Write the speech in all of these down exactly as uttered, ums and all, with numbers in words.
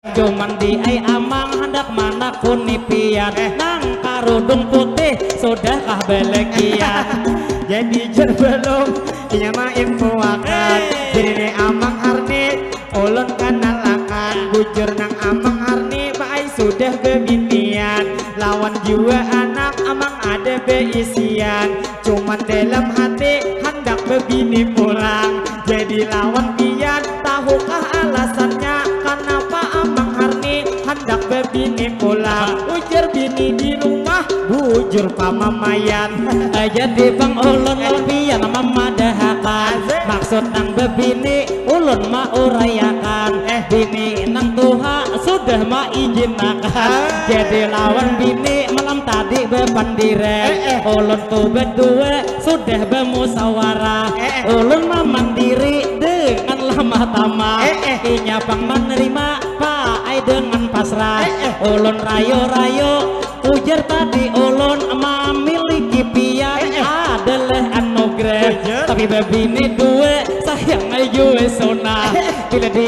Cuman di ai amang handak manakuni pian, eh, nang karudung putih sudahkah belekian? Jadi jar belum inya mainfoakan. Eh. Jadi ni amang Arni ulun kenalakan. Bujur nang amang Arni baai sudah bebinian, lawan jua anak amang ada beisian. Cuman dalam hati handak bebini pulang. Jadi lawan pian, tahukah alasannya kanapa amang Harni handak bebini pulang? Ujar bini di rumah, bujur pamamaian. Eh, jadi pang ulun lawan pian mamadahakan. Asik. Maksud nang bebini ulun mauraiakan. Eh. Bini nang tuha sudah maijinakan. Ah. Jadi lawan bini malam tadi bepandire. Eh, eh. Ulun tu bedua sudah bemusawarah. Eh, eh. Ulun mamandiri dengan lamah tamah. Eh, eh. Inya pang menerima paai dengan pasrah. Eh, eh. Ulun rayo-rayo ujar tadi ulun mamiliki pian, eh, eh, adalah anugerah. Ujar. Tapi bebini dua sayang ai jua sunah. Eh, eh. Bila di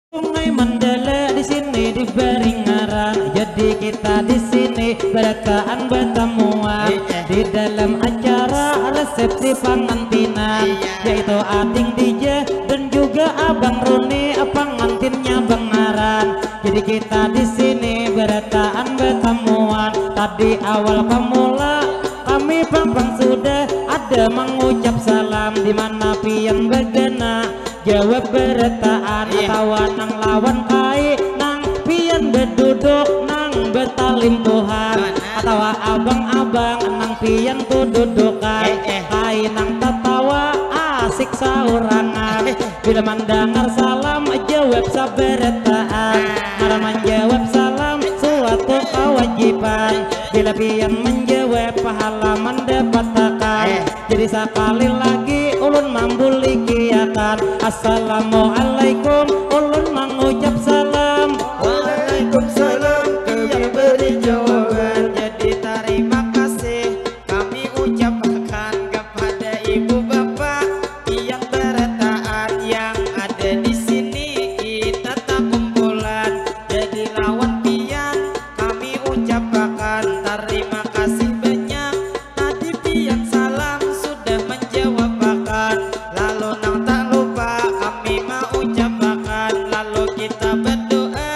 Sungai Mandala di sini diberi ngaran. Jadi kita di sini berataan bertemuan. Iya. Di dalam acara resepsi pengantinan, iya, yaitu Ading D J dan juga Abang Roni pengantinnya bengaran. Jadi kita di sini berataan bertemuan. Tadi awal pemula kami pang-pang sudah ada mengucap salam, di mana pian begana jawab berataan. Iya. Atawa nang lawan kai nang pian beduduk nang betalimpuhan. Benar. Atawa abang-abang nang pian tu dudukan. Eh, eh. Kai nang tatawa asik saurangan. Eh, eh. Bila mandangar salam jawab sabarataan. Ah. Karena manjawab salam suatu kewajiban. Bila pian menjawab pahala mendapatakan. Eh. Jadi sekali lagi ulun mambulikiakan. Assalamualaikum, ulun mengucap salam. Waalaikumsalam, kami beri jawaban. Jadi terima kasih kami ucapakan kepada ibu bapa pian barataan yang ada di sini. Kita takumpulan jadi lawan pian. Kami ucapakan tarima kasih banyak. Tadi pian salam sudah manjawabakan. Lalu nang tak lupa kami maucapakan. Lalu kita berdoa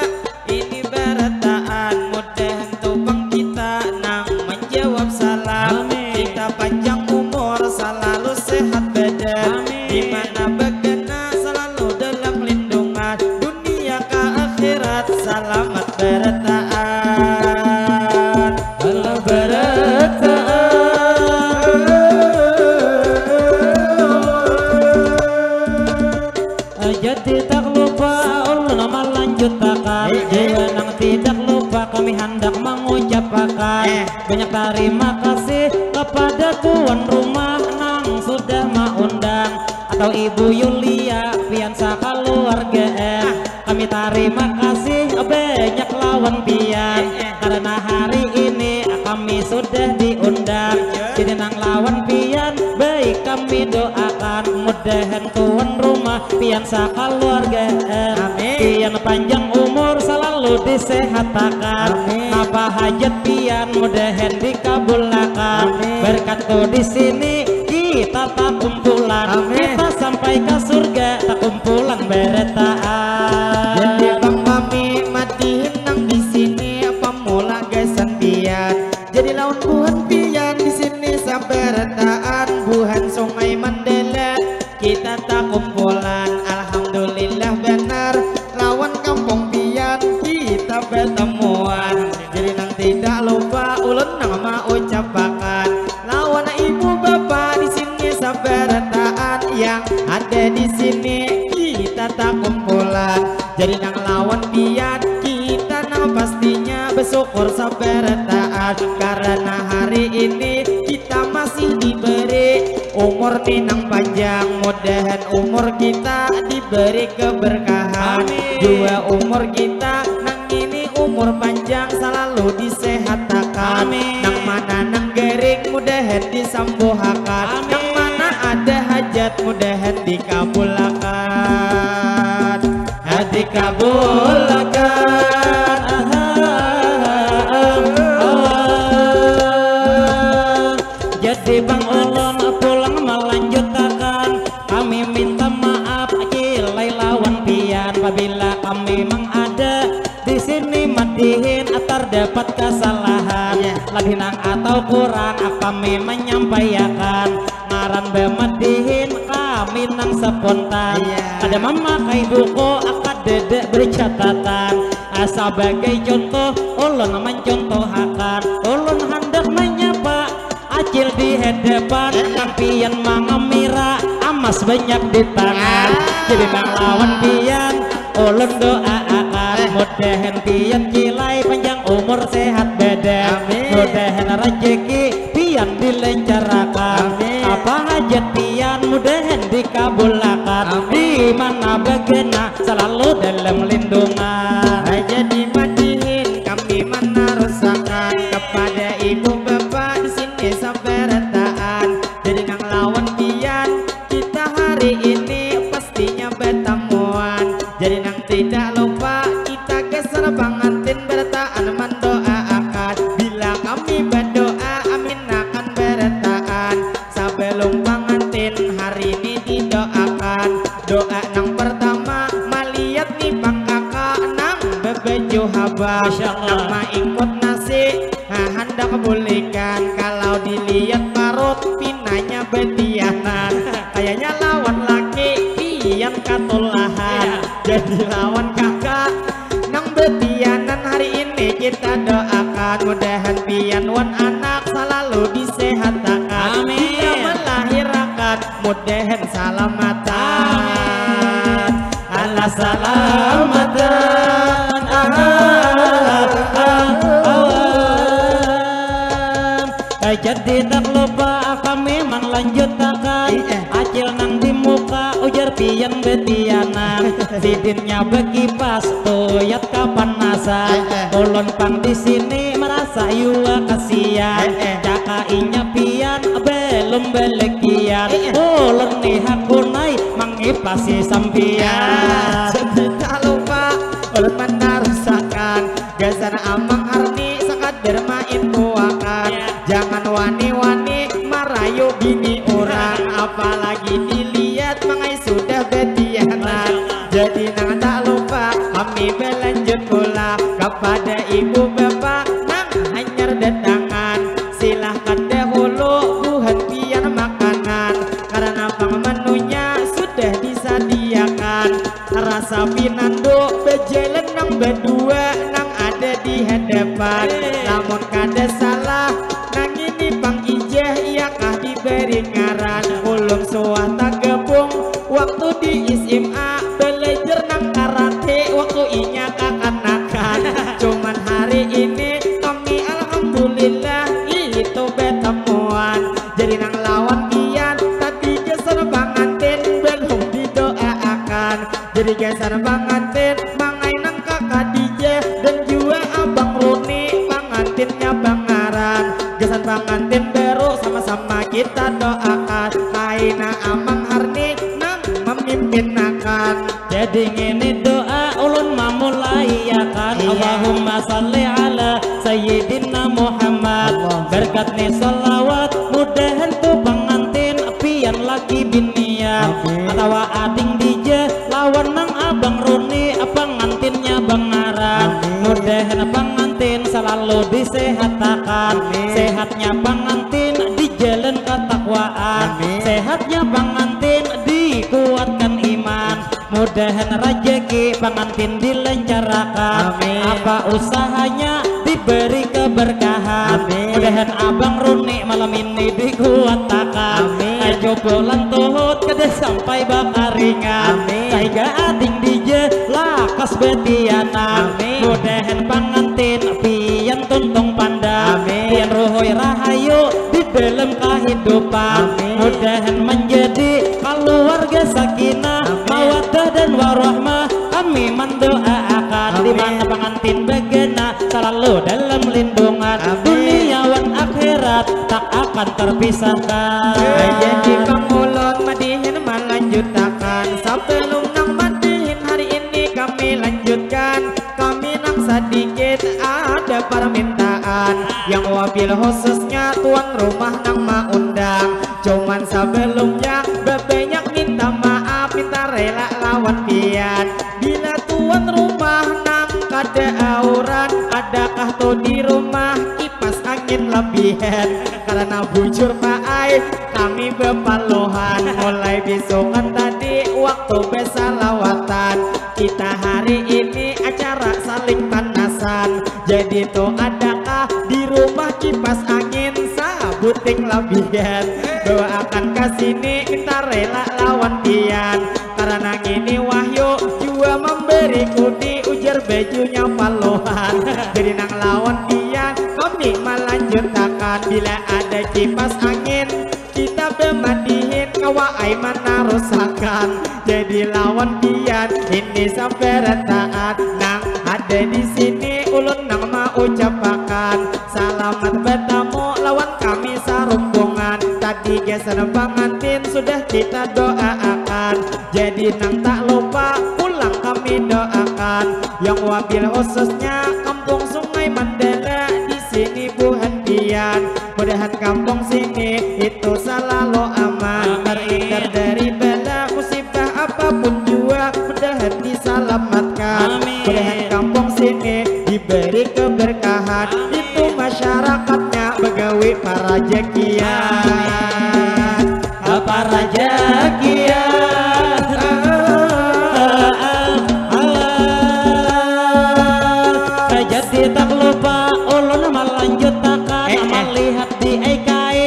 ini barataan. Mudahan tu pang kita nang manjawab salam. Amin. Kita panjang umur, salalu sehat badan. Amin. Di mana bagana salalu dalam lindungan. Dunia ka akhirat salamat barataan. Alah barataan. Eh, jadi tak lupa ulun malanjutakan. Eh, eh. Jua nang tidak lupa kami handak mangucapakan. Eh. Banyak tarima kasih kepada tuan rumah nang sudah maundang. Atau Ibu Yulia, pian sakaluargaan. Kami tarima kasih banyak lawan pian. Karena hari ini kami sudah diundang. Jadi nang lawan pian, baik kami doakan. Mudahan tuan rumah pian sakaluargaan. Amin. Pian panjang umur, salalu disehatakan. Amin. Napa hajat pian, mudahan dikabulakan. Amin. Berkatku di sini, kita takumpulan. Amin. Kita sampai ka surga, takumpulan barataan. Jadi bang kami madihin nang di sini, pamula gasan pian. Jadi lawan buhan pian di sini sabarataan, buhan Sungai Mandala. Kita takumpulan, alhamdulillah banar. Lawan kampung pian kita batamuan. Jadi nang tidak lupa ulun nang maucapakan. Lawan ibu bapa di sini sabarataan yang ada di sini kita takumpulan. Jadi nang lawan pian kita nang pastinya bersyukur sabarataan. Karena hari ini kita masih diberi umur ni nang panjang, mudahan umur kita diberi keberkahan. Amin. Jua umur kita nang ini umur panjang, selalu disehatakan. sambuhakan. Amin. Nang mana ada hajat mudahan dikabulakan. Dikabulakan. Jadi bang ulun pulang melanjutakan. Kami minta maaf cilai lawan pian apabila kami mang ada di sini madihin terdapat kesalahan. Iya. Lebih nang atau kurang kami menyampaikan ngaran bemedihin kami nang spontan. Iya. Kada memakai buku, kada ada bercatatan. Ah, sebagai contoh, ulun mencontohakan, ulun hendak menyapa acil di hadapan, eh, nang pian mangamira amas banyak di tangan. Ah. Jadi nang lawan pian ulun doa akan, eh, mudahan pian cilai panjang umur sehat badan. Amin. Mudahan rezeki pian dilencarakan. Amin. Apa hajat pian mudahan dikabulakan. Amin. Di mana bagana selalu dalam lindungan. Jadi madihin kami menarusakan kepada ibu bapa di sini sabarataan. Jadi nang lawan pian kita hari ini pastinya bertemuan. Jadi nang tidak lupa kita geser pangantin berataan mendoa akan. Bila kami berdoa amin akan berataan. Sebelum pangantin hari ini didoakan, doa nang pertama malihat ni pang kaka nang bebaju habang. Masya Allah. Nang maingkut nasi, ha, handak bulikan. Kalau dilihat parut pinanya betianan. Kayaknya lawan laki pian katulahan. Iya. Jadi lawan kaka nang betianan hari ini kita doakan mudahan pian wan anak selalu disehatakan. Amin. Bila melahirakan mudahan salamatan. Amin. Ala salamatan. Ah, ah, ah, ah. Eh, jadi tak lupa kami melanjutakan. Iya. Acil nang di muka ujar pian betianan. Sidinnya bekipas tuyat kapanasan. Eh, eh. Ulun pang di sini merasa yua kasihan. Eh, eh. Caka inya pian belum belekian. Eh, eh. Ulun ni hakunai mangipasi sampian. Ya, jadi tak lupa ulun menarusakan gasan Amang Arni sakadar main puakan. Ya. Jangan wani-wani marayu bini urang, apalagi dilihat mangai sudah betianan. Jadi nang tak lupa kami belanjut pula kepada ibu bapa nang hanyar datangan. Silahkan dahulu buhan pian makanan karena pang menunya sudah disadiakan. Rasa pinandu bejalan nang bedua nang ada di hadapan. Lamun kada salah, nang ini pang ijah iyakah diberi ngaran. Ulun suah tagabung waktu di S M A belajar nang karate waktu inya kakanakan. Cuman hari ini kami alhamdulillah itu betemuan. Jadi nang lawan pian tadi gasan pangantin belum didoaakan. Jadi gasan pangantin mangai nang ka Khadijah dan jua Abang Runi pangantinnya bangaran. Gasan pangantin baru sama-sama kita doakan. Kaina Amang Harni nang memimpinakan. Jadi ngini doa ulun mamulaiakan. Iya. Allahumma salli ala Sayyidina Muhammad. Allah. Berkat ni salawat mudahan tu pangantin pian laki binian. Amin. Atawa ading dija lawan nang Abang Runi pangantinnya bangaran. Amin. Mudahan pangantin salalu disehatakan. Amin. Sehatnya pangantin di jalan katakwaan. Amin. Sehatnya pangantin dikuatkan iman. Mudahan rajaki pangantin dilancarakan. Amin. Apa usahanya diberi keberkahan. Amin. Mudahan Abang Runi malam ini dikuatakan. Amin. Ajo pulang tuhut kada sampai bakaringan. Amin. Sahingga ading dija lakas betianan. Amin. Mudahan pangantin pian tuntung panda. Amin. Pian ruhui rahayu di dalam kahidupan. Amin. Mudahan menjadi keluarga sakinah, amin, mawaddah dan warahmah. Kami mendoaakan, amin, di mana pangantin bagana salalu dalam lindungan, amin, dunia wan akhirat tak akan Terpisahkan. Jadi pang ulun madihin malanjutakan. Sebelum nang madihin hari ini kami lanjutkan. Kami nang sedikit ada permintaan. Yang wabil khususnya tuan rumah nang maundang. Cuman sebelumnya bebanyak minta maaf, minta rela lawan pian. Bila tuan rumah nang kada auran, adakah tu di rumah kipas angin lebihan? Karena bujur Pak ai, kami bepaluhan. Mulai bisukan tadi waktu besalawatan. Kita hari ini acara saling panasan. Jadi tu adakah di rumah kipas angin sabuting lebihan? Doakan ke sini minta rela lawan pian. Karena ngini wahyu jua memberi kudi ujar bajunya paluhan. Jadi nang lawan pian kami melanjutakan. Bila ada kipas angin kita bemadihin kawa ai manarusakan. Jadi lawan pian ini sabarataan nang ada di sini ulun nang maucapakan. Salamat batamu lawan kami sarumbungan. Tadi gasan pangantin sudah kita doaakan. Jadi nang tak lupa pulang kami doakan. Yang wabil khususnya kampung Sungai Mandala di sini buhan pian. Mudahan kampung sini itu selalu aman. Amin. Terhindar dari bala musibah apapun jua. Mudahan diselamatkan. Amin. Mudahan kampung sini diberi keberkahan. Itu masyarakatnya begawi parajakian. Parajakian. Jadi tak lupa ulun melanjutakan. Eh, eh. Melihat di aikai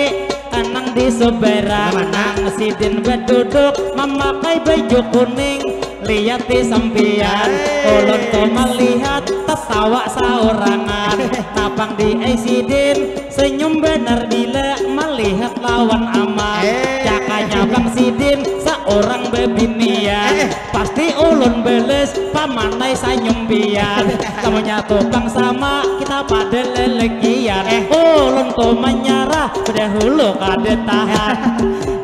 anang di seberang. Mana? Nang sidin beduduk memakai baju kuning. Liati sampian, ulun tu malihat tatawa saurangan. Napang di ai sidin senyum banar bila malihat lawan aman. Eh. Cakanya pang sidin saurang bebinian. Eh. Pasti ulun beles pamanai sanyum pian. Kamunya tu pang sama kita pada lelegian. Eh. Ulun tu manyarah bedahulu kada tahan.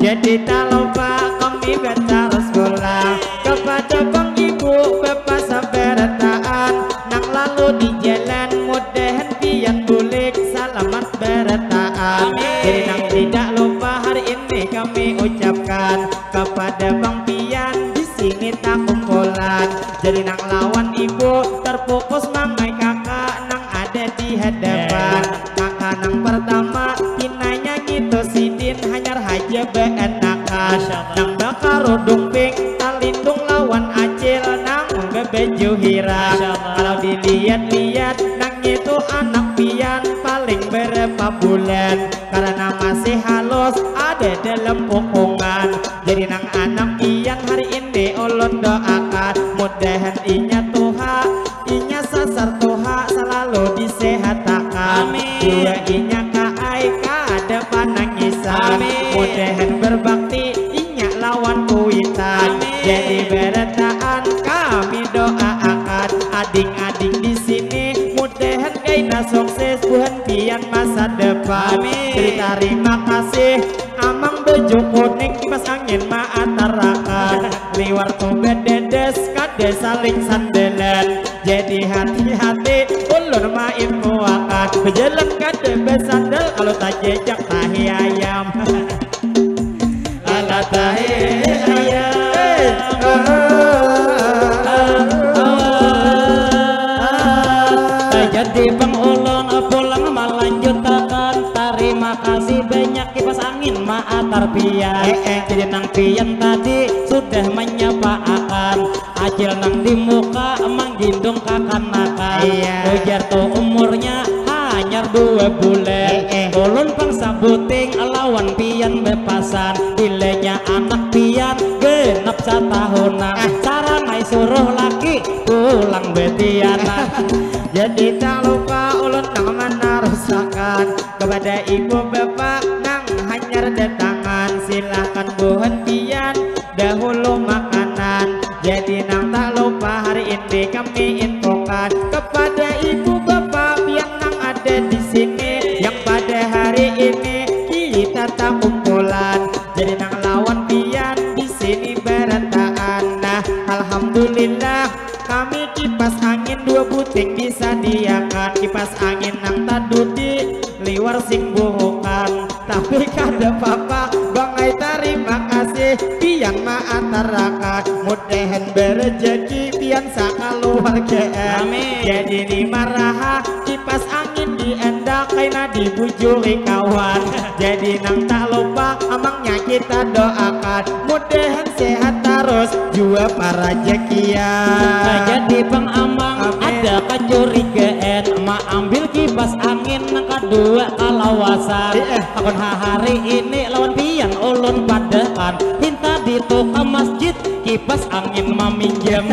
Jadi tak lupa kami batarus pulang. Kepada pang ibu bapa sabarataan nang lalu di jalan, mudahan pian bulik salamat barataan. Amin. Jadi nang tidak lupa hari ini kami ucapkan kepada pang pian di sini takumpulan. Jadi nang lawan ibu terfokus mangai kakak nang ada di hadapan. Ya. Maka nang pertama pinanya ngitu sidin hanyar haja baanakan. Masya Allah. Nang bakarudung pink talindung lawan acil nang bebaju hirang. Masya Allah. Kalau dilihat-lihat nang ngitu anak pian paling berapa bulan karena masih halus ada dalam pukungan. Jadi nang anak pian hari ini ulun doakan mudahan inya tuha inya sasar tuha selalu disehatakan. Amin. Jua inya kaai kada panangisan. Amin. Mudahan berbakti inya lawan kuitan. Amin. Jadi barataan kami doaakan ading-ading di sini mudahan kaina sukses buhan pian masa depan. Amin. Jadi tarima kasih. Amang baju kuning kipas angin maatarakan liwar tu bededes kada saling sandalan. Jadi hati-hati ulun mainfoakan bejalan kada besandal kalau tajejak tahi ayam. Ala tahi ayam. Jadi pang ulun pulang melanjutakan tarima kasih banyak kipas angin maatar pian. Eh, eh. Jadi nang pian tadi sudah menyapa akan acil nang di muka manggindung kakanakan. Iya. Ujar tu umurnya hanyar dua bulan. Eh, eh. Ulun pang sabuting lawan pian bepasan bilanya anak pian genap satahunan. Eh. Sarangai suruh laki pulang betianan. Jadi tak lupa ulun nang menarusakan kepada ibu bapak nang hanyar datangan, silahkan buhan pian dahulu makanan. Jadi nang tak lupa hari ini kami infokan kepada ibu bapak pian nang ada di sini yang pada hari ini Liwar sing burukan, tapi kada papa. Bangai tarima kasih pian maatarakan. Mudahan berejeki pian sakaluargaan. Amin. Jadi ni maraha kipas angin diandak, kaina dibujuri kawan. Jadi nang tak lupa amangnya kita doakan. Mudahan sehat tarus jua parajakian. Nah, jadi pang amang, amin, ada kacurigaan maambil kipas angin nang kadua kalawasan. Iya. Takun hahari ini lawan pian ulun padakan, hinta di tukang masjid kipas angin maminjam.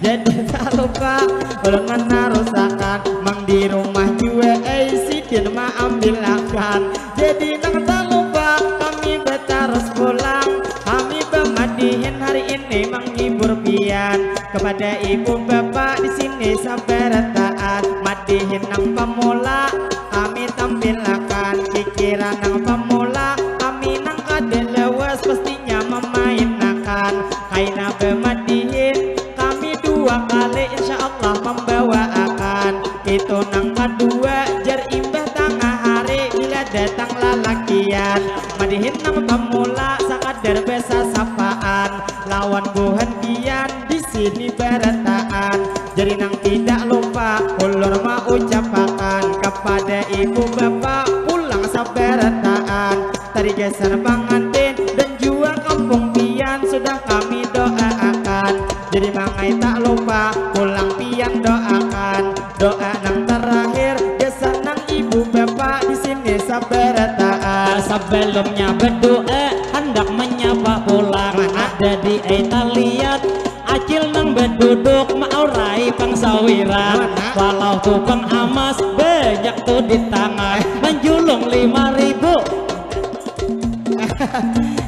Jadi tak lupa ulun manarusakan, mang di rumah jua ai sidin maambilakan. Jadi nang tak lupa kami batarus pulang, kami bamadihin hari ini manghibur pian. Kepada ibu bapa di sini sabarataan, madihin nang pamula kami tampilakan, pikiran nang pamula kami nang kada lawas pastinya mamainakan. Kaina bamadihin kami dua kali, insya Allah mambawaakan. Itu nang kadua, jar imbah tangah hari bila datang lalakian. Madihin nang pamula sakadar basasapaan lawan buhan pian di sini barataan. Jadi nang tidak lupa ulun maucapakan kepada ibu bapa pulang sabarataan. Tadi gasan pangantin dan jua kampung pian sudah kami doaakan. Jadi mangai tak lupa pulang pian doakan. Doa nang terakhir gasan nang ibu bapa di sini sabarataan. Sebelumnya berdoa, hendak menyapa pulang. Mana? Ada di Italia, acil nang beduduk maurai pangsawiran. Mana? Walau tu pang amas banyak tu di tangan. Manjulung lima ribu.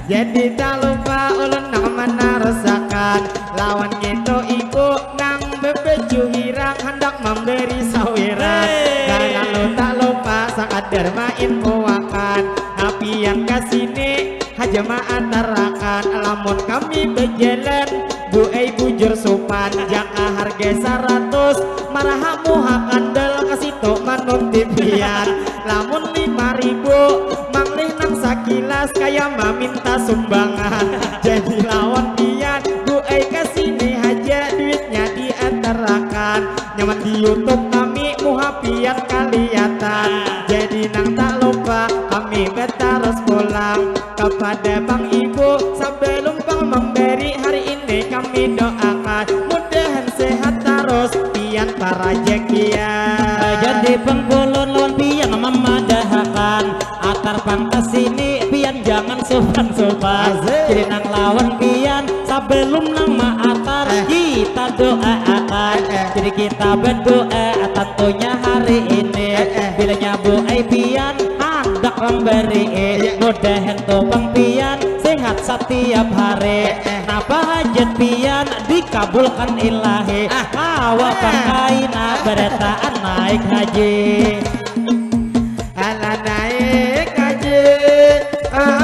Jadi tak lupa ulun nang manarusakan lawan ngitu ibu nang bebaju hirang handak memberi sawiran. Hei. Dan lalu tak lupa sakadar main puakan. Nah, pian ka sini haja maatarakan lamun kami bejalan. Bu ai bujur supan, jaka harga saratus, maraha muha kandal ka situ manunti pian. Lamun lima ribu, manglih nang sakilas kaya maminta sumbangan. Jadi lawan pian, Bu ai ka sini haja duitnya diatarakan. Nyaman di YouTube kami muha pian kaliatan. Jadi nang tak lupa kami batarus pulang. Kepada Bang Ibu, sebelum Bang memberi hari ini kami doakan mudahan sehat terus pian parajakian. Jadi Bang Bulun lawan pian mamadahakan atar pang kesini pian jangan supan-supan. Asik. Jadi nang lawan pian sebelum nang maatar, eh, kita doaakan. Eh, eh. Jadi kita berdoa tentunya hari ini. Eh, eh. Bilanya Bu ai pian handak memberi, iya, mudahan tu pang pian sehat setiap hari. Eh, eh. Napa hajat pian dikabulkan ilahi. Ah. Kawa, eh, pang kaina barataan naik haji. Ala naik haji. Ah, ah,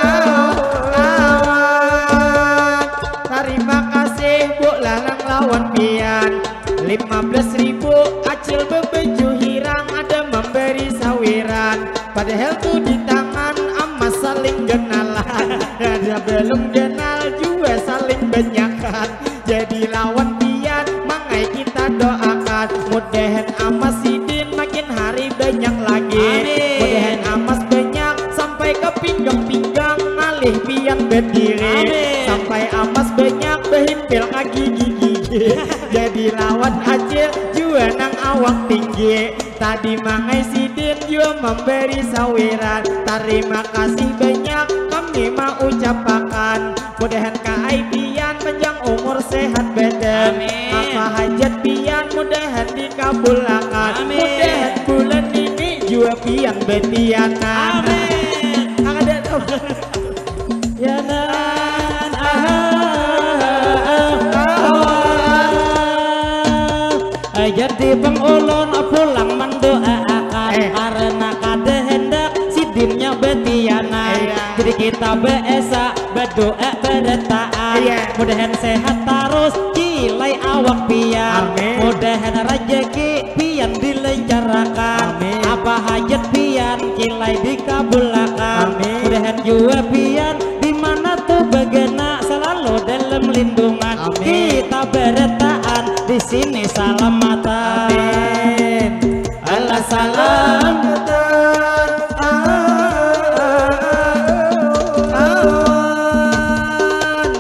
ah, ah, ah. Tarima kasih Bu Lalang lawan pian. Lima belas ribu acil bebaju hirang ada memberi sawiran. Padahal tu di tangan amas saling genalan. Ada belum kenal jua saling banyakan. Jadi lawan pian mangai kita doakan. Mudahan amas sidin makin hari banyak lagi. Amin. Mudahan amas banyak sampai ke pinggang-pinggang ngalih pian berdiri. Amin. Sampai amas banyak behimpil ka gigi-gigi. Jadi lawan acil jua nang awak tinggi. Tadi mangai sidin jua memberi sawiran. Tarima kasih banyak kami maucapakan. Mudahan ka ai pian panjang umur sehat badan. Amin. Apa hajat pian mudahan dikabulakan. Amin. Mudahan bulan ini jua pian betianan. Amin. Kada tahu. Yanan, ah, ah, ah, ah. Eh, jadi pang ulun pulang mendoaakan, eh, karena kada hendak sidinnya betianan. Iya. Jadi kita beesa berdoa beretaan. Iya. Mudahan sehat terus cilai awak pian. Amin. Mudahan rezeki pian dilancarkan. Amin. Hajat pian kilai dikabulakan. Amin. Mudahan jua pian di mana tu bagana selalu dalam lindungan. Amin. Kita berataan di sini salamatan. Amin. Alah salamatan.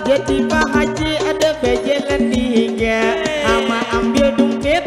Jadi Pak Haji ada bajalan di higa. Ama ambil dumpit.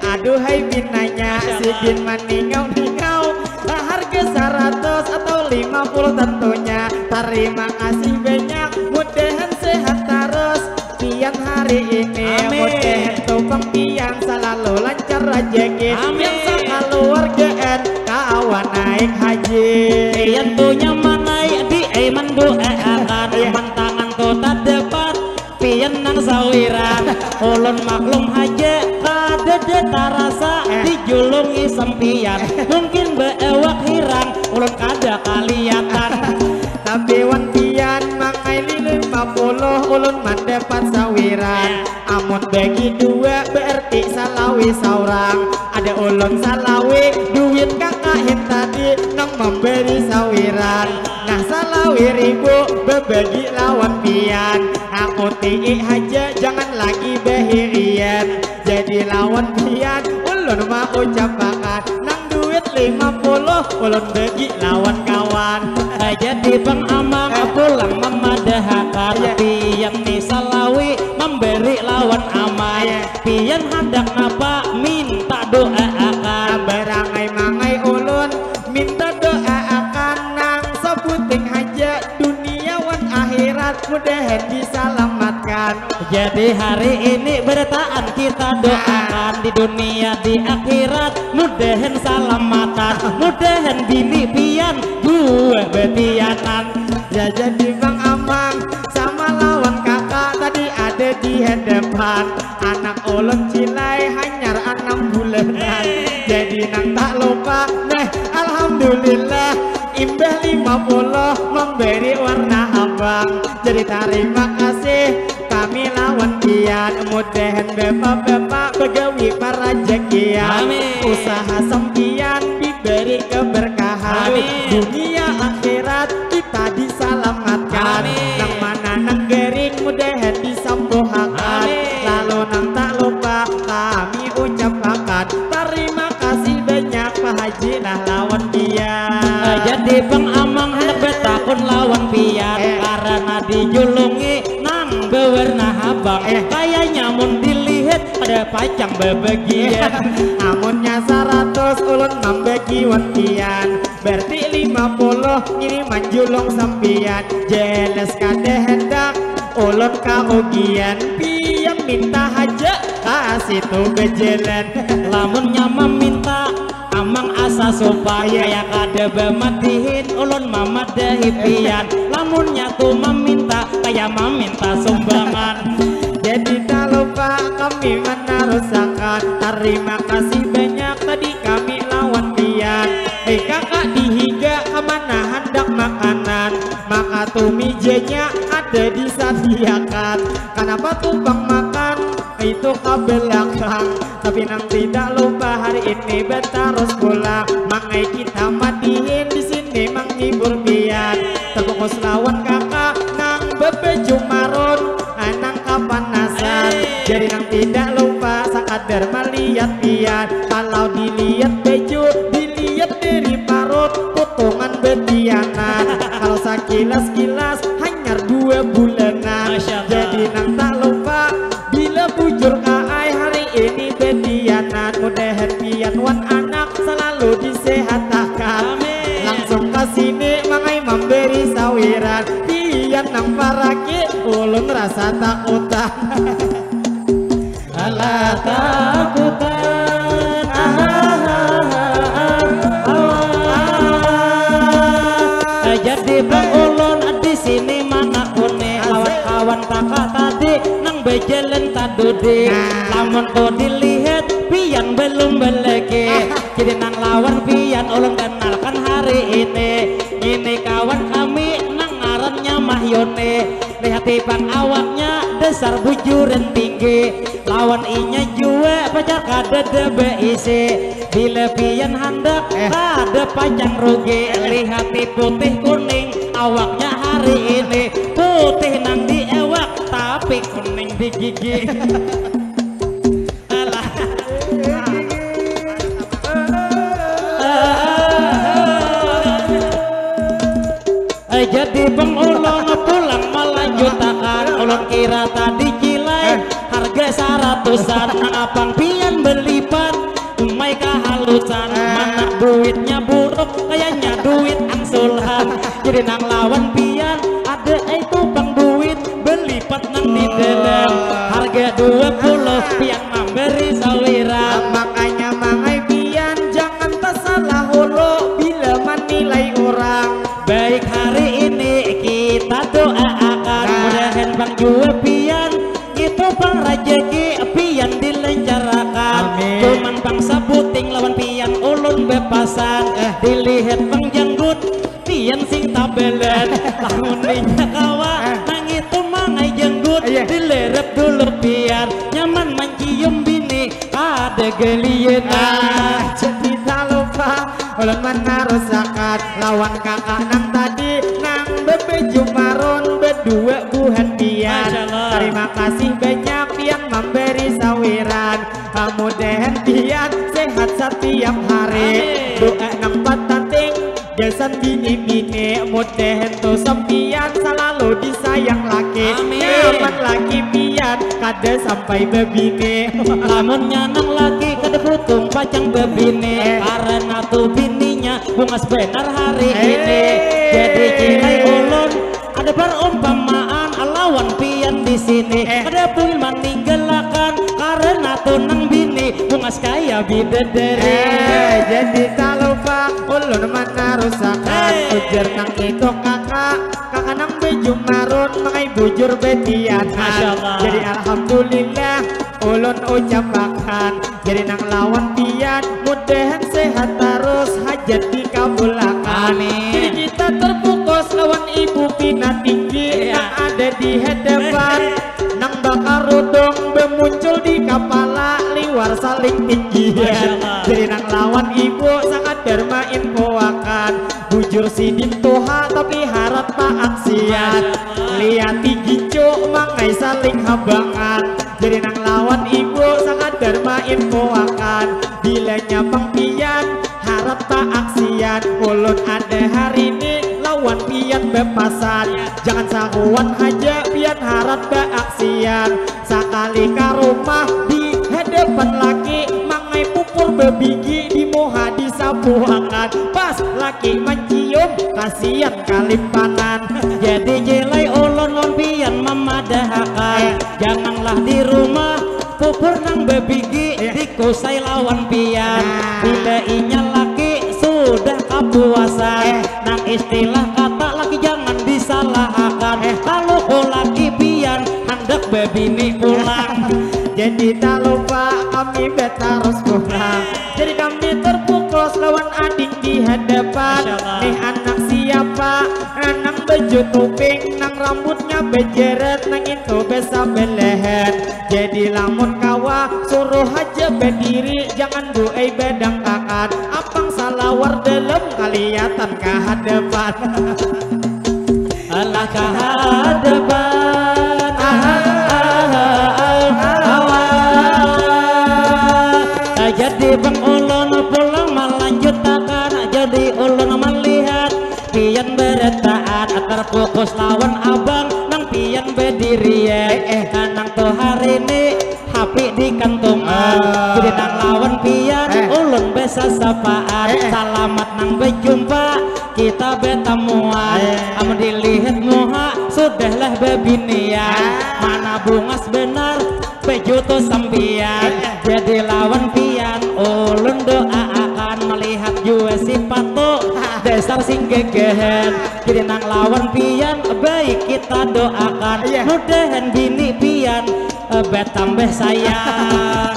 Aduhai pinanya sidin maningau-ningau. Harga saratus atau lima puluh tentunya. Tarima kasih banyak, mudahan sehat tarus. Pian hari ini mudahan tupang pian salalu lancar rajaki. Amin. Pian sakaluargaan kawa naik haji. Pian tu nyaman naik di ai manduaakan. Iya. Mantangan tu tadapat. Pian nang sawiran, ulun maklum haja, kadada tarasa dijulungi sampiyan. Mungkin baawak hirang, ulun kada kaliatan. Tapi wan pian mangai lima puluh, ulun mandapat sawiran. Amun bagi dua, berarti salawi saurang. Ada ulun salawi, duit kakak hintadi nang mambari sawiran. Nah, salawi ribu babagi lawan pian. Aku tiik haja, jangan lagi bahirian. Jadi lawan pian, ulun maucapakan nang duit lima puluh, ulun bagi lawan kawan. Jadi Bang Amang pulang mamadahakan, pian ni salawi mambari lawan aman. Pian handak napa, minta doaakan. Barangai-mangai ulun, minta doaakan nang sabuting haja, dunia wan akhirat mudahan disalamatkan. Jadi hari ini berataan kita doakan, di dunia di akhirat mudahan salamatan, mudahan bini pian jua betianan. Ya, jadi Bang Amang sama lawan kakak tadi ada di hadapan. Anak ulun cilai hanyar anam bulanan. Jadi nang tak lupa, nah, alhamdulillah, imbah lima puluh mambari warna habang. Jadi tarima kasih kami lawan pian, mudahan bapak-bapak bagawi parajakian. Amin. Usaha sampian diberi keberkahan. Amin. Dunia akhirat kita disalamatkan. Amin. Nang mana nang garing mudahan disambuhakan. Amin. Lalu nang tak lupa kami ucapakan tarima kasih banyak Pak Haji nah lawan pian. Jadi Bang Amang handak batakun lawan pian, eh, karena dijulungi nang bawarna habang. Eh. Kayanya mun dilihat ada pacang babagian. Amunnya saratus ulun mambagi wan pian, berarti lima puluh ngini manjulung sampian. Jelas kada handak ulun kaugian, pian minta haja ka situ bajalan. Lamunnya maminta Amang asa supan, kaya kada bamadihin ulun mamadahi pian. Lamunnya tu maminta, kaya maminta sumbangan. Jadi tak lupa kami menarusakan, tarima kasih banyak tadi kami lawan pian. Hei kakak di higa, kamana handak makanan? Maka tu mijanya ada disadiakan. Kanapa tu pang makan itu ka belakang? Tapi nang tidak lupa hari ini batarus pulang. Mangai kita madihin di sini manghibur pian. Terkukus lawan kakak nang babaju marun, ah, nang kapanasan. Jadi nang tidak lupa sakadar malihat pian. Kalau dilihat baju, dilihat dari parut, potongan betianan. Kalau sakilas-kilas hanyar dua bulanan. Masya Allah. Jadi nang tak lupa bila bujur ka ai hari ini betianan. Mudahan pian wan anak selalu disehatakan. Amin. Langsung ka sini mangai mambari sawiran. Pian nang paraki, ulun rasa takutan. Alah takutan. Jadi bang ulun di sini manakuni lawan kawan kakak tadi nang bajalan tadudi. Nah. Lamun tu dilihat pian belum beleki. Jadi nang lawan pian ulun kenalkan hari ini. Ini kawan kami nang ngarannya Mahyuni. Lihati pang awaknya dasar bujuran tinggi. Lawan inya jua pacar kadada baisi. Bila pian handak eh. Kada pacang rugi. Lihati putih kuning awaknya hari ini. Putih nang di ewak tapi kuning di gigi. Alah. Eh, jadi pengulung pulang melanjutakan ulun kira tadi cilai eh. Harga saratusan nang apang pian belipat umai kahalusan eh. Mana duitnya buruk kayaknya duit angsulan jadi nang lawan pian ada itu pang duit belipat nang di dalam harga dua puluh pian memberi sawiran makanya mangai pian jangan tersalah hulu bila menilai orang baik hari ini kita doa akan mudahan bang jua pian itu pang rajaki pian dilencarakan Amin. Cuman bang sabuting lawan pian ulun bepasan eh. Dilihat bang janggut pian sing tabelan lamun inya kawa eh. Nang itu mangai janggut iya. Dilerep dulu pian nyaman mancium bini ada galian ah, jadi tak lupa ulun menarusakan lawan kakak nang tadi nang bebeju maron berdua buhan pian terima kasih banyak pian memberi sawiran mudahan pian sehat setiap hari doa nang patating gasan bini-bini mudahan tu sampian selalu disayang laki Amin. Nyaman laki pian kada sampai bebini lamun nyanang laki kada putung pacang bebini eh. Karena tu bininya bungas benar hari eh. Ini jadi cilai ulun ada perumpamaan lawan pian di sini eh. Ada pun meninggalkan karena tunang bini bungas kaya bidadari eh, jadi tak lupa ulun menarusakan eh. Ujar nang itu kakak kakak nang baju marun mangai bujur betian jadi alhamdulillah ulun ucapakan jadi nang lawan pian mudahan sehat terus hajat dikabulakan Amin. Jadi kita terpukos lawan ibu pina tinggi iya. Nang ada di hadapan nang bakarudung bemuncul di kapala liwar saling tinggi jadi nang lawan ibu sakadar mainfoakan bujur sidin tuha tapi harat paaksian liati gicu mangai saling habangan jadi nang lawan ibu sakadar mainfoakan bilanya pang pian harat paaksian ulun ada hari ini lawan pian bepasan jangan sahuan haja pian harat baaksian sakali ka rumah di hadapan laki mangai pupur bebigi di muha disapuakan pas laki mancium kasian kalimpanan jadi cilai ulun lawan pian mamadahakan janganlah di rumah pupur nang bebigi dikusai lawan pian bila inya laki sudah kapuasan nang istilah kata laki jangan disalahakan kalu ku laki pian handak bebini pulang jadi tak lupa kami betarus pulang jadi kami terpukos lawan ading di hadapan nih anak siapa nang baju tuping nang rambutnya bejeret nang itu besabelehan jadi lamun kawa suruh haja berdiri jangan buai bedangkakan apang salawar dalam kaliatan ke hadapan alah ke hadapan jadi bang ulun pulang melanjutakan jadi ulun melihat pian bertaat terfokus lawan abang nang pian berdiri ya eh, eh. Nang tuh hari ini hapi di kantungan ah. Jadi nang lawan pian eh. Ulun besasapaan eh. Selamat nang berjumpa kita bertemuan eh. Amun dilihat muha sudahlah bebinian eh. Mana bungas benar bejutu sampian eh. Jadi lawan pian ulun doa akan melihat jua sipatu dasar sing gegehan jadi nang lawan pian baik kita doakan yeah. Mudahan bini pian eh, betambah sayang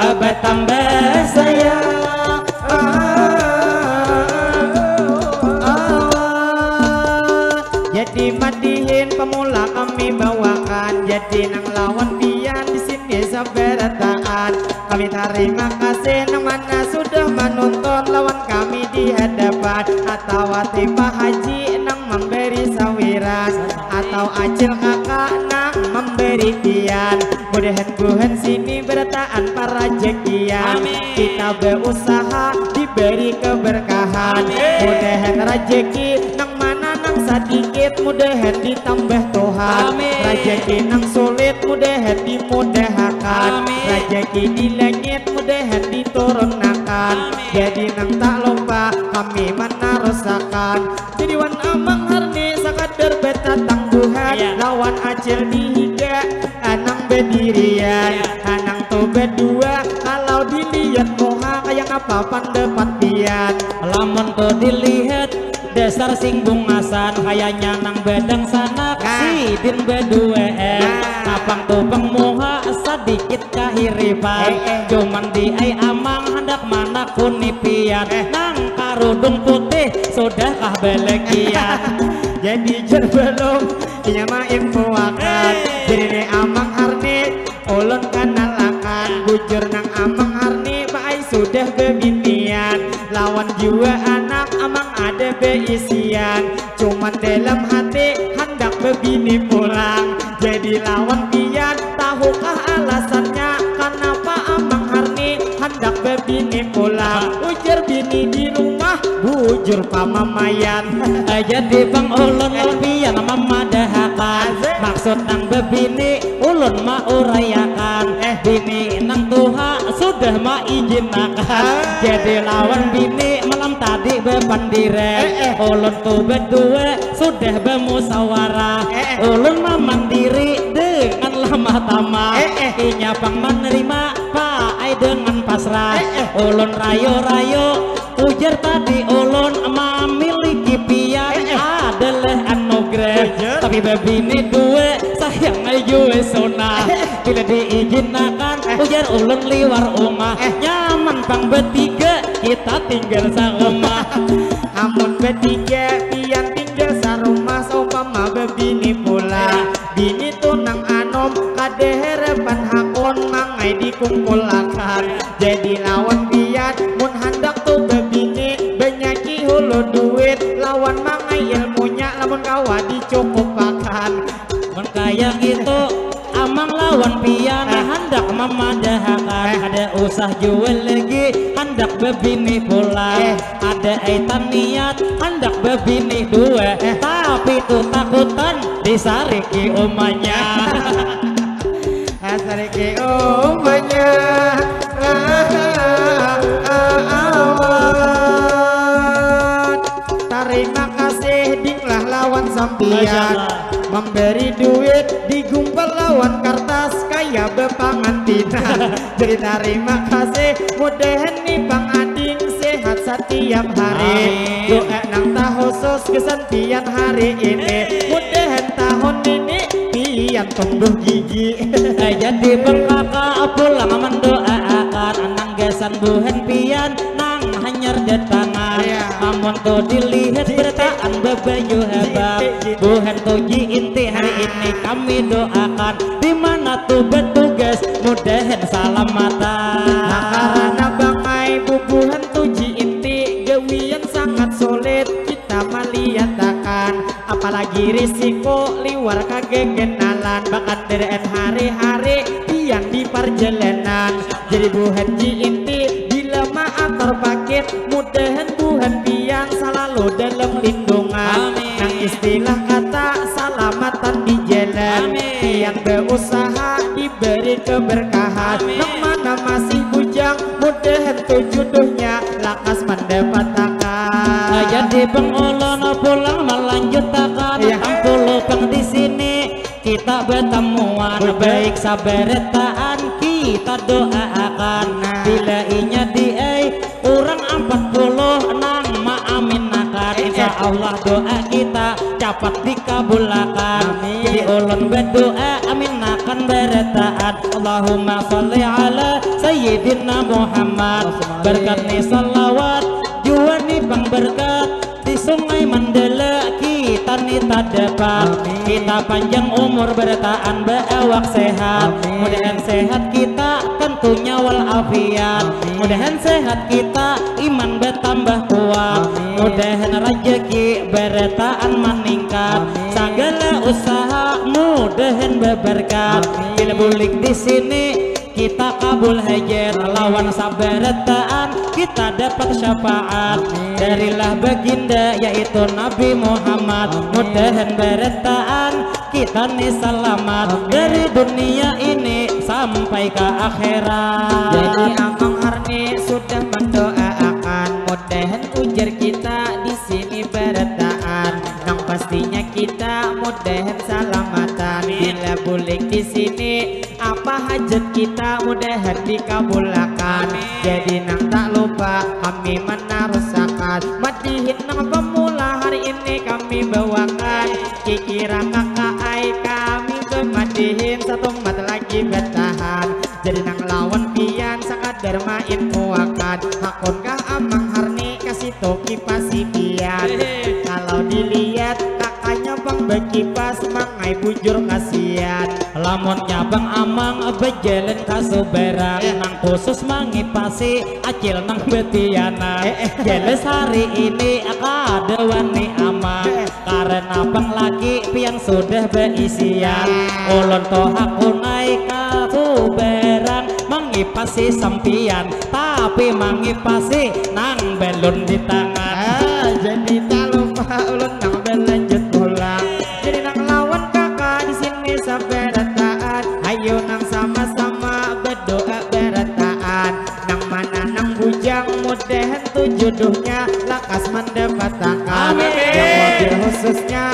eh, betambah sayang ah, ah, ah. Jadi madihin pemula kami bawakan jadi nang lawan pian di sini Kami tarima kasih nang mana sudah menonton lawan kami di hadapan, atau Pak Haji nang memberi sawiran, atau Acil Kakak nang memberi pian. Mudahan buhan sini berataan parajakian. Amin. Kita berusaha diberi keberkahan. Amin. Mudahan rajaki nang mana nang sadikit mudahan ditambah Tuhan. Amin. Rajaki nang sulit mudahan dimudahakan. Amin. Rajaki di langit mudahan diturunakan. Amin. Jadi nang tak lupa kami menarusakan. Jadi wan Amang Harni sakadar betatangguhan. Iya. Lawan Acil di higa, anang bedirian. Iya. Anang tu bedua, kalau dilihat muha kayak apa pendapat pian? Lamun tu dilihat dasar sing bungasan, kayaknya nang badangsanak. Nah. Sidin beduaan. Nah. Apang tu pang muha sadikit kahiripan. Eh, eh. Cuman di ai Amang handak manakuni pian. Eh. Nang karudung putih sudahkah balakian? Jadi jar belum inya mainfoakan. Eh. Jadi ni Amang Harni ulun kanalakan. Bujur nang Amang Harni baai sudah bebinian. Lawan jua anak Amang ada beisian. Cuman dalam hati handak bebini pulang. Jadi lawan pian, tahukah alasannya kanapa Amang Harni handak bebini pulang? Ujar bini di rumah, bujur pamamaian. Eh, jadi pang ulun lawan pian mamadahakan. Asik. Maksud nang bebini ulun mauraiakan. Eh. Bini nang tuha sudah maijinakan. Ah. Jadi lawan bini malam tadi bepandiran. Eh, eh. Ulun tu bedua sudah bemusawara. Eh, eh. Ulun mamandiri dengan lamah tamah. Eh, eh. Inya pang menerima paai dengan pasrah. Eh, eh. Ulun rayo-rayo ujar tadi ulun mamiliki pian. Eh, eh. Adalah anugerah. Ujar. Tapi bebini dua sayang ai jua sunah. Eh, eh. Bila diijinakan, eh, ujar ulun liwar umah. Eh. Nyaman pang betiga kita tinggal sarumah. Amun betiga pian tinggal sarumah, saumpama bebini pula. Bini tu nang anom, kada harapan hakun mangai dikumpulakan. Jadi lawan pian, mun handak tu bebini, banyaki hulu duit, lawan mangai ilmunya, lamun kawa dicukupakan. Mun kaya gitu, Amang lawan pian, ah, handak mamadahakan. Eh. Kada usah jua lagi handak bebini pula. Eh. Ada ai taniat handak bebini dua. Eh. Tapi tu takutan disariki umanya. Sariki umanya. Lah, awan. Tarima kasih dinglah lawan sampian. Masya Allah. Memberi duit digumpal lawan kartas kaya bepangantinan. Jadi tarima kasih, mudahan ni pang ading sehat satiap hari. Amin. Doa nang tahusus gasan pian hari ini. Mudahan tahun ini pian tumbuh gigi. Eh, jadi pang kaka pulang mendoaakan nang gasan buhan pian nang hanyar datangan. Iya. Amun tu dilihat berataan babaju habang. Ji Inti, Ji Inti. Buhan tu Ji Inti hari ini kami doakan. Di mana tu bertugas, mudahan salamatan. Nah, karena bangai bubuhan tu Ji Inti, gawian sangat sulit kita maliatakan. Apalagi risiko liwar kagegenalan, bakandaraan hari-hari pian di parjalanan. Jadi buhan Ji Inti, bila maatur pakit, mudahan buhan pian salalu dalam lindungan. Amin. Nang istilah kata salamatan di jalan. Amin. Pian beusaha diberi keberkahan. Amin. Nang mana masih bujang, mudahan tu jodohnya lakas mandapatakan. Nah, jadi pang ulun pulang malanjutakan. Iya. Pang puluh pang di sini kita batamuan. Betul. Baik sabarataan kita doaakan. Nah. Bila inya di ai urang ampat puluh nang maaminakan. Eh, eh. Insya Allah doa kita capat dikabulakan. Amin. Jadi ulun badoa aminakan barataan. Allahumma sholli ala Sayyidina Muhammad. Allahumma amin. Berkat ni salawat, jua ni pang berkat di Sungai Mandala kita ni tadapat. Amin. Kita panjang umur barataan baawak sehat. Amin. Mudahan sehat kita tentunya walafiat. Mudahan sehat kita, iman bertambah kuat. Mudahan rezeki barataan meningkat. Segala usaha mudahan berberkat. Bila bulik di sini kita kabul hajat, lawan sabarataan kita dapat syafaat. Darilah baginda yaitu Nabi Muhammad. Mudahan barataan kita ni salamat dari dunia ini sampai ke akhirat. Jadi Amang Harni sudah mendoaakan, mudahan ujar kita di sini barataan. Nang pastinya kita mudahan salamatan. Bila bulik di sini, apa hajat kita mudahan dikabulakan. Jadi nang tak lupa kami menarusakan madihin nang pemula hari ini kami bawakan. Kikira kakak ai kami bemadihin satu mat lagi bertahan. Jadi nang lawan pian sakadar main puakan. Hakunkah Amang Harni kasih toki pasi pian? Kalau dilihat kakaknya bang bekipas mangai bujur kasihan. Lamun nyabang Amang bejalan ka subarang, nang khusus mangipasi acil nang betianan. Jelas hari ini kada wani Amang, karena pang laki pian sudah beisian. Ulun tuh hakunai ka subarang mangipasi sampian, tapi mangipasi nang belum di tangan. Ah, jadi tak lupa ulun nang berlanjut pulang. Jadi nang lawan kakak di sini sabarataan. Ayo nang sama-sama berdoa barataan. Nang mana nang bujang mudahan tu jodohnya lakas mendapatakan. Amin. Yang mobil khususnya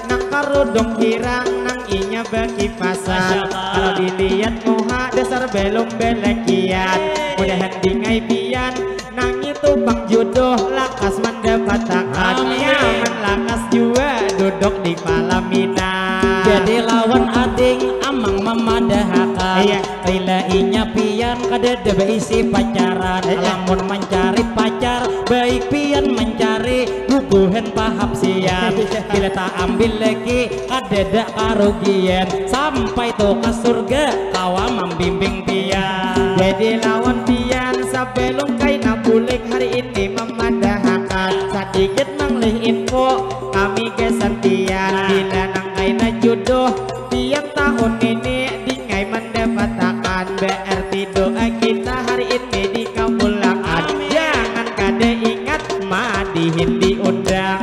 nang karudung hirang nang inya bekipasan. Kalau dilihat muha dasar belum belekian. Mudahan dingai pian nang itu pang jodoh lakas mendapatakan. Amin. Nyaman lakas jua duduk di palaminan. Jadi lawan ading Amang memadahakan. Iya. Bila inya pian kadada beisi pacaran. Eh, eh. Lamun mencari pacar baik pian mencari bubuhan pahapsian. Bila tak ambil lagi kadada karugian sampai tu ka surga kawa membimbing pian. Jadi lawan pian sebelum kaina bulik hari ini memadahakan sedikit nang lih info kami gasan pian. Bila nang kaina jodoh pian tahun ini dingai mendapatakan berarti doa kita hari ini dikabulakan. Amin. Jangan kada ingat madihin diundang.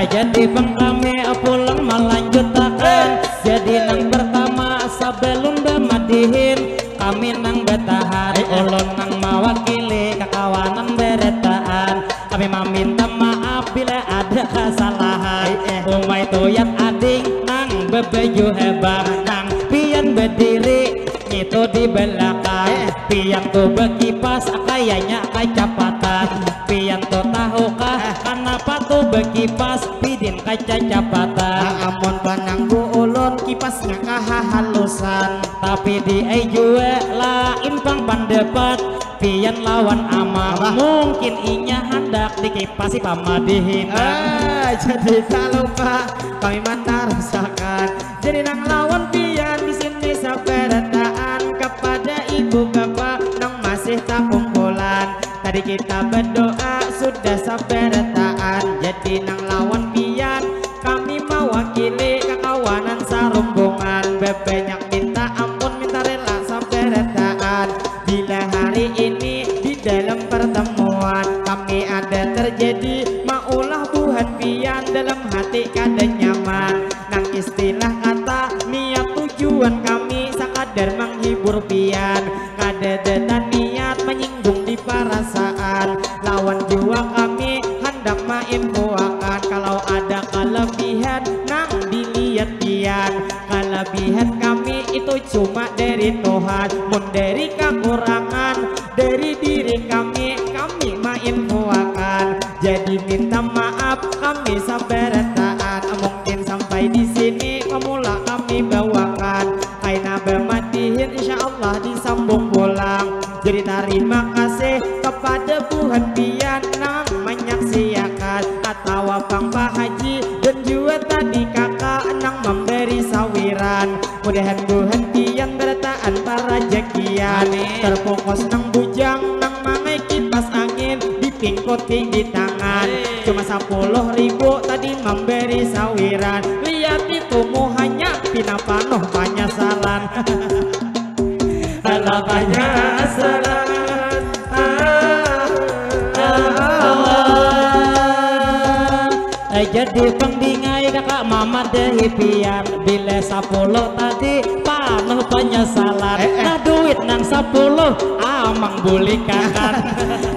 Jadi pang kami pulang melanjutakan. Jadi nang pertama sebelum bemadihin kami nang betahan. Eh, eh. Ulun nang mewakili kakawanan berataan. Kami meminta maaf bila ada kesalahan. Eh, eh. Umai tuyat ading nang bebaju hebang nang pian berdiri ngitu di belakang. Eh. Pian tu bekipas kayaknya kacapatan. Pian tu tahukah kenapa tu bekipas pidin kacacapatan. Ah, amun pananggu ulun kipasnya kahahalusan. Tapi di ai jua lain pang pandapat pian lawan Amang. Apa? Mungkin inya handak dikipasi pamadihinan. Ah, jadi tak lupa kami manarusakan. Jadi nang lawan pian di sini sabarataan kepada ibu bapa nang masih takumpulan. Tadi kita berdoa sudah sabarataan. Jadi nang lawan pian kami mewakili kakawanan sarumbungan. Bebanyak minta ampun minta rela sabarataan. Bila hari ini di dalam pertemuan kami ada terjadi maulah buhan pian dalam hati kada nyaman. Nang istilah kata niat tujuan kami sakadar menghibur pian. Kada ada niat menyinggung di perasaan. Lawan jua kami handak mainfoakan kalau ada kelebihan nang dilihat pian. Kelebihan kami itu cuma dari Tuhan. Mun dari kekurangan dari diri kami, kami mainfoakan. Jadi minta maaf kami sabarataan. Mungkin sampai di sini pemula kami bawakan. Kaina bamadihin insya Allah disambung pulang. Jadi tarima kasih kepada buhan pian nang menyaksiakan atawa pang Pak Haji dan jua tadi kakak nang memberi sawiran. Mudahan buhan pian barataan parajakian. Amin. Terpuk Di tangan cuma sepuluh ribu tadi memberi sawiran. Lihat itu muhanya pina panuh penyesalan. Alah penyesalan. Ah, ah, ah. Eh, jadi pang dingai kakak mamadahi pian bila sepuluh tadi panuh penyesalan. Eh, eh. Nah, duit nang sepuluh amang bulikakan.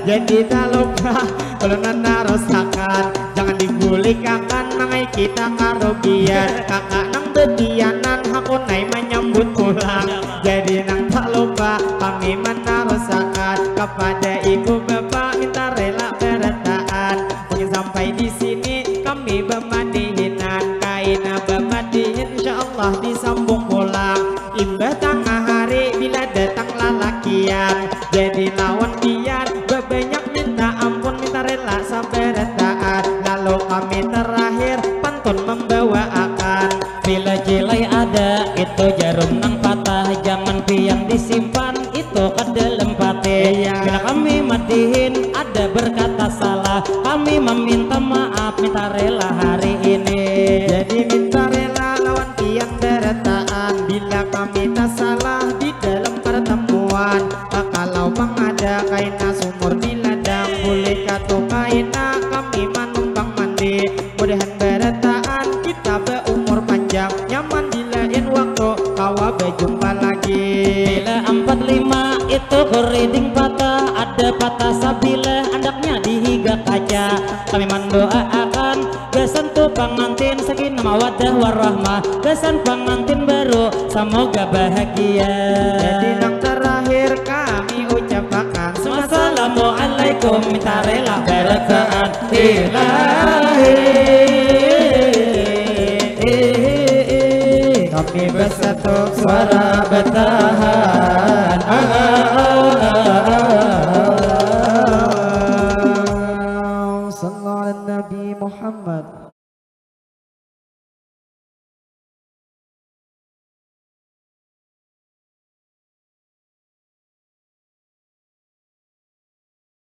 Jadi tak lupa kalau nanarusakan, jangan dibulikakan, nangai kita karugian. Kakak nang betianan, hakun ai manyambut pulang. Jadi nang tak lupa kami manarusakan, kepada ibu bapa minta rela barataan. Mungkin sampai di sini kami bamadihinan, kaina bamadihin, insya Allah disambung pulang. Imbah tangah hari bila datang lalakian, jadi lawan pian babanyak minta ampun, minta rela sabarataan. Lalu kami terakhir pantun membawaakan. Bila cilai ada, itu jarum nang patah, jangan pian disimpan itu ke dalam patih. Iya. Bila kami madihin ada berkata salah, kami meminta maaf, minta rela hari ini. Jadi minta rela lawan pian barataan bila kami tak salah di dalam pertemuan. Kalau pang ada kaina sumur di ladang, bulih katu kaina kami manumpang mandi. Mudahan barataan kita baumur panjang, nyaman di lain waktu kawa bajumpa lagi. Bila empat lima itu kuriding patah, ada patah sabilah andaknya di higa kaca. Kami mandoaakan gasan tu pangantin sakinah mawaddah warahmah, gasan pangantin baru samoga bahagia. Jadi nang terakhir kami ucapakan, assalamualaikum, minta rela barataan. Ilahi, kami bersatu suara batahan.